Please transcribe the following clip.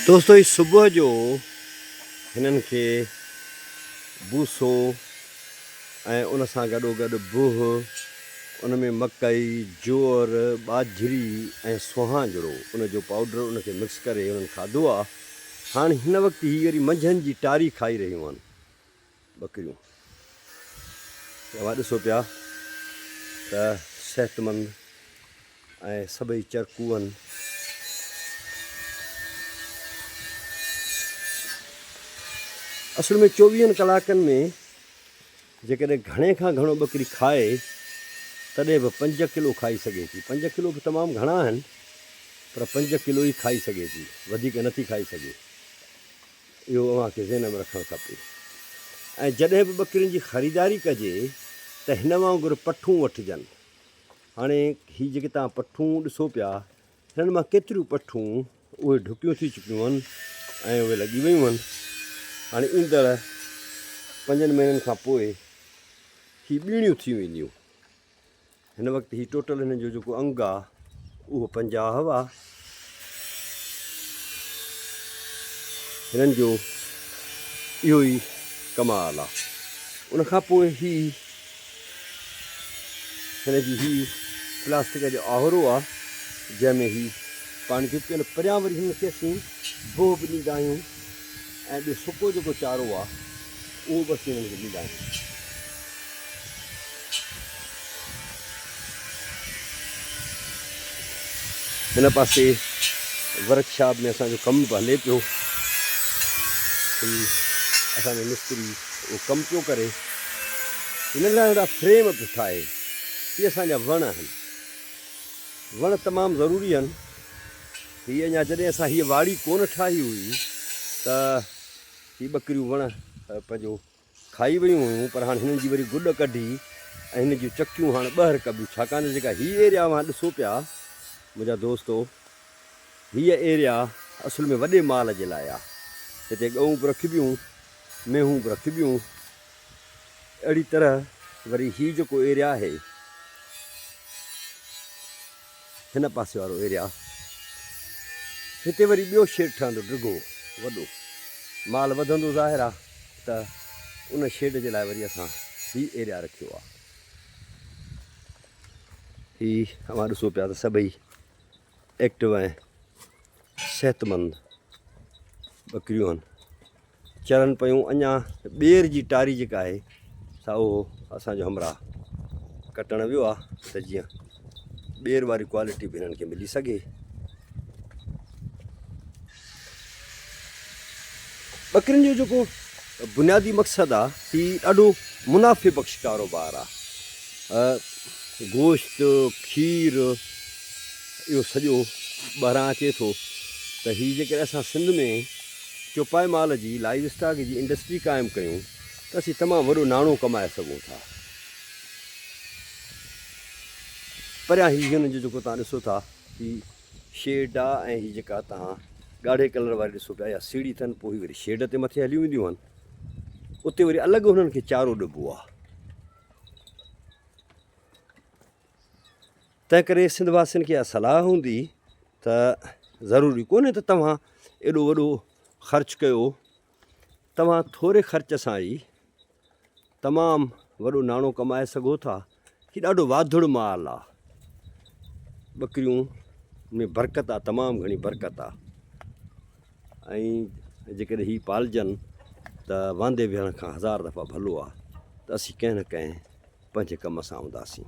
دوستو هي صبح جو هنن کي بوسو ۽ ان سان گڏو گڏ بوه ان ۾ مڪئي، جوئر، ٻاجهري ۽ سوهانجڙو ان جو پائوڊر ان کي مڪس ڪري هنن کاڌو آ. هاڻ هن وقت هي وري منجهند جي ٽاري کائي رهيون آهن ٻڪريون. اوهان ڏسو پيا ته صحتمند ۽ سڀئي چرڪو آهن. اصل ۾ چوويهن ڪلاڪن ۾ جيڪڏهن گهڻي کان گهڻو ٻڪري کائي تڏهن به پنج ڪلو کائي سگهي ٿي. پنج ڪلو به تمام گهڻا آهن پر پنج ڪلو ئي کائي سگهي ٿي، وڌيڪ نٿي کائي سگهي. اهو اوهان کي ذهن ۾ رکڻ کپي ۽ جڏهن به ٻڪرين جي خريداري ڪجي ته هن وانگر پٺون وٺجن. هاڻي هي جيڪي توهان پٺون ڏسو پيا، هنن مان ڪيتريون پٺون اهي ڍڪيون ٿي چڪيون آهن ۽ اهي لڳي ويون آهن. هاڻي ايندڙ پنجن مهينن کان پوء هي ٻيڻيون ٿي وينديون. هن وقت هي ٽوٽل هنن جو جيڪو انگ آ اهو 50 آ. هنن جو اهو ئي ڪمال آ. ان کان پوء هي هن جي هي پلاسٽڪ جو آهورو آ جنهن ۾ هي پاڻي ٿو پيئن. پريان وري هنن کي اسين بوه به ڏيندا آهيون ۽ ٻيو سڪو جيڪو چارو آ اهو به اسين هنن کي ڏيندا آهيون. هن پاسي ورڪشاپ ۾ اسان جو ڪم به هلي پيو. هي اسان جو مستري اهو ڪم پيو ڪري. هي ننڍڙا ننڍڙا فريم پيو ٺاهي. هي اسان جا وڻ آهن. وڻ تمام ضروري آهن. هي اڃا جڏهن اسان هيء واڙي ڪونه ٺاهي هئي ته هي ٻڪريون وڻ پنهنجو کائي ويون هيون پر هاڻ هنن جي وري گڏ ڪڍي ۽ هن جون چڪيون هاڻ ٻهر ڪبيون ڇاڪاڻ ته جيڪا هي ايريا اوهان ڏسو پيا منهنجا دوستو هيء ايريا اصل ۾ وڏي مال جي لاء آ هتي ڳئون به رکبيون مينهون به رکبيون اهڙي طرح وري هي جيڪو ايريا آهي هن پاسي وارو ايريا هتي وري ٻيو شيڊ ٺهندو ڊگهو وڏو مال وڌندو ظاهر آ ته ان شيڊ جي لاء وري اسان هي ايريا رکيو آ. هي اوهان ڏسو پيا ته سڀئي ايڪٽو ۽ صحتمند ٻڪريون آهن. چرن پيون اڃا ٻير جي ٽاري جيڪا آهي سا اهو اسان جو همراهه ڪٽڻ ويو آهي ته جيئن ٻير واري ڪوالٽي به هنن کي ملي سگهي. ٻڪرين جو جيڪو بنيادي مقصد آ هي ڏاڍو منافعي بخش ڪاروبار آ. گوشت، کير اهو سڄو ٻاهران اچي ٿو ته هي جيڪڏهن اسان سنڌ ۾ چوپائي مال جي لائيو اسٽاڪ جي انڊسٽري قائم ڪيون ته اسين تمام وڏو ناڻو ڪمائي سگهون ٿا. پريان هي هن جو جيڪو توهان ڏسو ٿا هي شيڊ آ ۽ هي جيڪا توهان ڳاڙهي ڪلر واري ڏسو پيا اها سيڙهي اٿن پوء هي وري شيڊ تي مٿي هليون وينديون آهن اتي وري الڳ هنن کي چارو ڏبو آ. تنهن ڪري سنڌ واسين کي اها صلاح هوندي ته ضروري ڪونهي ته توهان ايڏو وڏو خرچ ڪيو، توهان ٿوري خرچ سان ئي تمام وڏو ناڻو ڪمائي سگهو ٿا. هي ڏاڍو واڌڙ مال آ. ٻڪريون ۾ برڪت آ، تمام گهڻي برڪت آ ۽ جيڪڏهن هي پالجن ته واندي ويهڻ کان هزار دفعا ڀلو آ ته اسين ڪنهن نه ڪنهن پنهنجي ڪم سان هونداسين.